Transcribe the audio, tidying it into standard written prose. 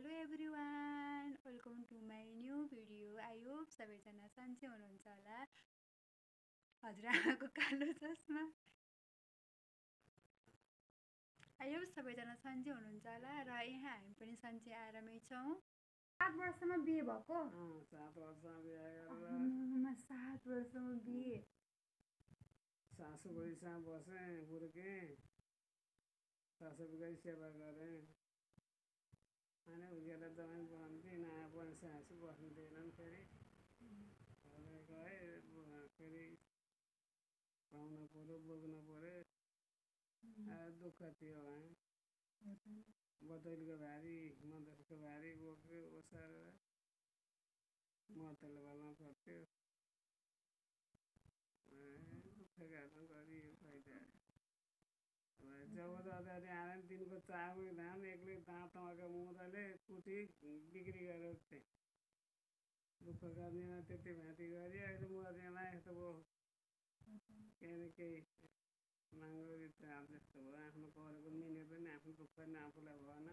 Hello everyone, welcome to my new video. I hope सबैजना सन्चै हुनुहुन्छ होला। हजुरआमाको कालो चस्मा। आई होप सबैजना सन्चै हुनुहुन्छ होला र यहाँ हामी पनि सन्चै आरामै छौँ। 7 वर्षमा बिहे भएको? 7 वर्षमा बिहे गरेर 7 वर्षमा बिहे। सासू बुढीसँग बसेँ, हुर्केँ, सासू बुढी सेवा गरेँ। अनि हुर्केर जमाइ बन्थेँ, नयाँ पनि सासू बस्नु दिएनन्। फेरि गएँ, फेरि पाउनु पऱ्यो, बोक्नु पऱ्यो। दुःख थियो। बतैलको भारी, मधेसको भारी बोक्यो, ओसारेर मतैलो बाल्नु पर्थ्यो। दुःख गाह्रो गरियो पहिला। जब दादाले आएन दिनको चामल धान एक्लै दाँतमाका मुदाले कुटी बिक्री गरेर थिएँ। दुःख गर्नेमा त्यति भाँति गरी अहिले मर्नेमा यस्तो भयो। केही न केही नाङ्गो रित्ताम जस्तो भयो। आफ्नो गरेको मिले पनि आफ्नो दुःख नि आफूलाई भएन।